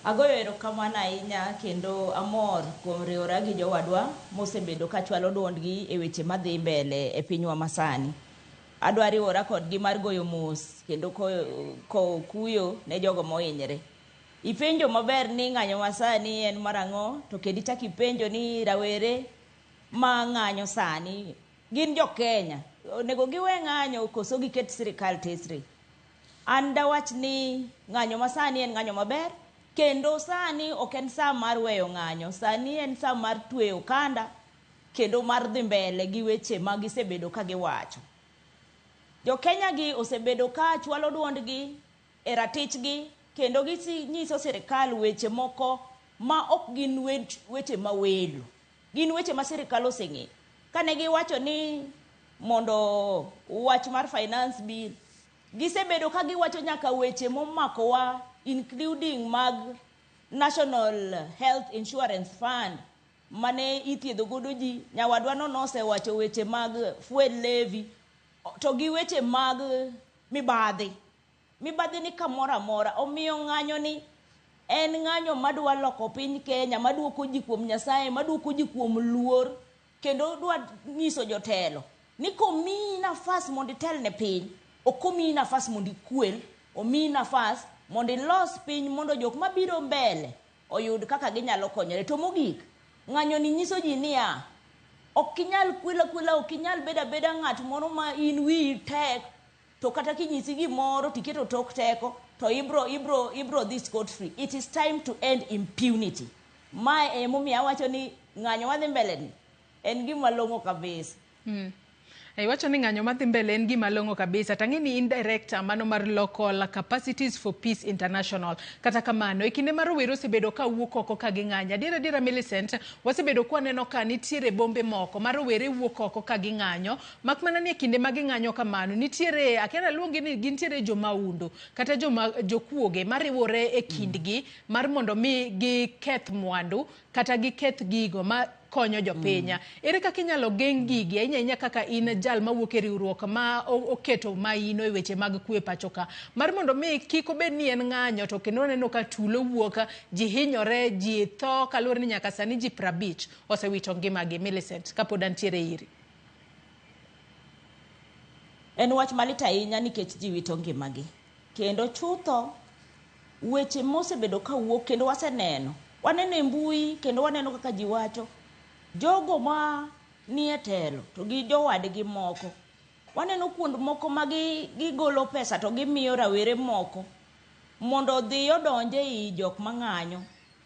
Agoyo erokamano ahinya kendo amor kuom riwora gi jowadwa mosebedo ka chwalo duondgi e weche madhi mbele e pinywa masani. Adwa riwora kodgi mar goyo mos kendo kowo kuyo ne jogo mohinyre. Ipenjo maber ni ng'anyo masani en mar ang'o to kendo ichak ipenjo ni rawere ma ng'anyo sani gin jo Kenya. Onego giwe ng'anyo koso giket sirikal tesre. An dawach ni ng'anyo masani en ng'anyo maber kendo sani ok en saa mar weyo ng'anyo, sani en saa mar tweyo okanda kendo mar dhi mbele gi weche ma gisebedo ka giwacho. Jo Kenya gi osebedo ka chwalo duondgi e ratichgi kendo ginyiso sirikal weche moko ma ok gin weche mawelo. Gin weche ma sirikal oseng'eyo. Kane giwacho ni mondo wach mar finance bill, gisebedo ka giwacho nyaka weche momakowa including mag National Health Insurance Fund mane ithiedho godo ji. Nyawadwa no nosewacho weche mag fuel levy to gi weche mag mibadhi. Mibadhi ni kamoro amora. Omiyo ng'anyo ni en ng'anyo madwa loko piny Kenya, maduoko ji kuom Nyasaye, maduoko ji kuom luor, kendo dwa nyiso jotelo ni komiyi nafas mondo itel ne piny, ok omiyi nafas mondo ikwel, omiyi nafas mondo ilos piny mondo jok mabiro mbele oyud kaka ginyalo konyore. To mogik, ng'anyo ni nyiso ji niya, ok inyal kwelo akwela, ok inyal bedo abeda ng'at moro ma in wiyi tek, to kata kinyisi gimoro tiketo tok teko to ibro dhi scot free. It is time to end impunity. Mae emomiyo awacho ni ng'anyo madhi mbele ni en gima long'o kabisa. Iwacho ni ng'anyo madhi mbele en gima long'o kabisa. Tang'e ni in director mano mar Local Capacities for Peace International. Kata kamano, e kinde ma rowere osebedo ka wuok oko ka ging'anyo. Adier adiera Millicent, wasebedo kwaneno ka nitiere bombe moko ma rowere wuok oko ka ging'anyo. Mak mana ni e kinde ma ging'anyo kamano, nitiere, akia naluongi ni gintiere jomaundu kata joma jokuoge mariwore e kindgi mar mondo mi giketh mwandu kata giketh gigo ma konyo jopiny. Ere kaka inyalo geng' gigi ahinya ahinya kaka in jal mawuok e riwruok ma oketo maino e weche mag kwe pacho ka mar mondo mi kik obed ni en ng'anyo to kendo waneno ka tulo wuok, ji hinyore, ji tho kaluwore ni nyaka sani ji 50 osewito ngimagi. Millicent, kapod antiere iri. En wach malit ahinya nikech ji wito ngimagi. Kendo chutho weche mosebedo ka wuok kendo waseneno, waneno e mbui kendo waneno kaka ji wacho, jogo ma nie telo to gi jowadgi moko, waneno kuond moko ma gigolo pesa to gimiyo rawere moko mondo odhi odonj ei jok mang'anyo,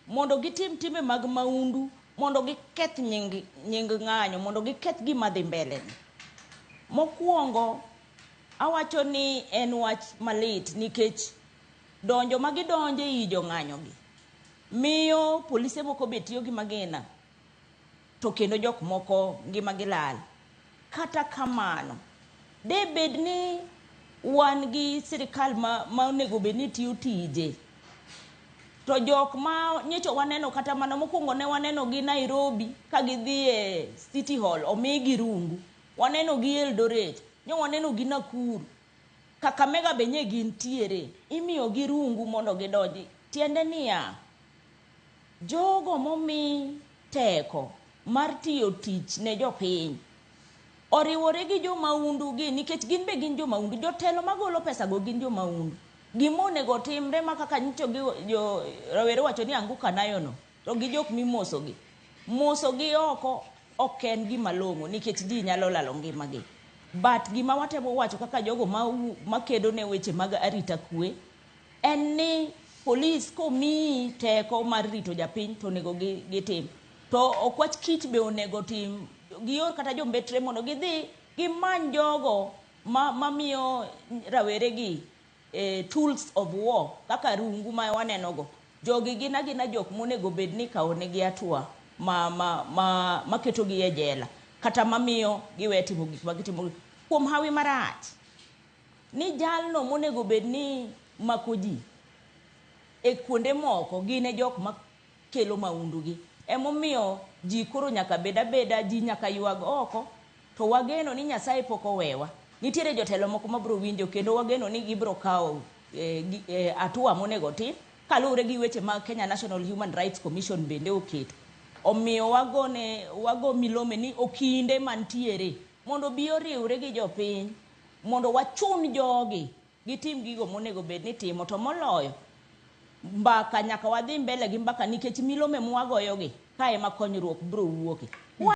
mondo gitim timbe mag maundu, mondo giketh nying ng'anyo, mondo giketh gima dhi mbele ni. Mokwongo, awacho ni en wach malit nikech donjo ma gidonjo ei jong'anyo gi miyo polise moko be tiyo gi magina to kendo jok moko ngima gi lal. Kata kamano, de bed ni wan gi sirikal ma onego bed ni tiyo tije, to jok ma nyocha waneno kata mana mokwongo ne waneno gi Nairobi ka gidhi e City Hall omigi rungu, waneno gi Eldoret, nyo waneno gi Nakuru, Kakamega be nye gintiere, imiyo gi rungu mondo gidonji. Tiende niya, jogo momi teko mar tiyo tich ne jopiny oriwore gi jomaundu gi nikech gin be gin jomaundu. Jotelo magolo pesa go gin jomaundu. Gima onego timre ma kaka nyicho gi jo rawere wacho ni anguka nayo no, to gi jok mimoso gi. Moso gi oko ok en gima long'o nikech ji nyalo lalo ngimagi. But gima watemo wacho kaka jogo makedo ne weche mag arita kwe en ni polis komiyi teko mar rito japiny to onego gitim. To okwach kich be onego tim, gior kata jombetre mondo gidhi gimany jogo mamiyo rawere gi tools of war kaka rungu ma waneno go. Jogi gin agina jok monego bed ni ikawo negi hatua maketogi e jela kata mamiyo giwe timo gik ma gitimo. Kuom hawi marach ni jalno monego bed ni mako ji e kuonde moko gin e jok makelo maundu gi. Emomiyo ji koro nyaka bed abeda, ji nyaka ywag oko, to wageno ni Nyasaye pok owewa. Nitiere jotelo moko mabiro winjo kendo wageno ni gibiro kawo hatua monego tim. Kaluwore gi weche ma Kenya National Human Rights Commission bende oketo. Omiyo wagone wago milome ni okinde mantiere mondo obi oriwre gi jopiny mondo wachun jogi gitim gigo monego bed ni timo to moloyo mbaka nyaka wadhi mbele gi mbaka nikech milome mwagoyogi ka ema konyruok biro wuoke.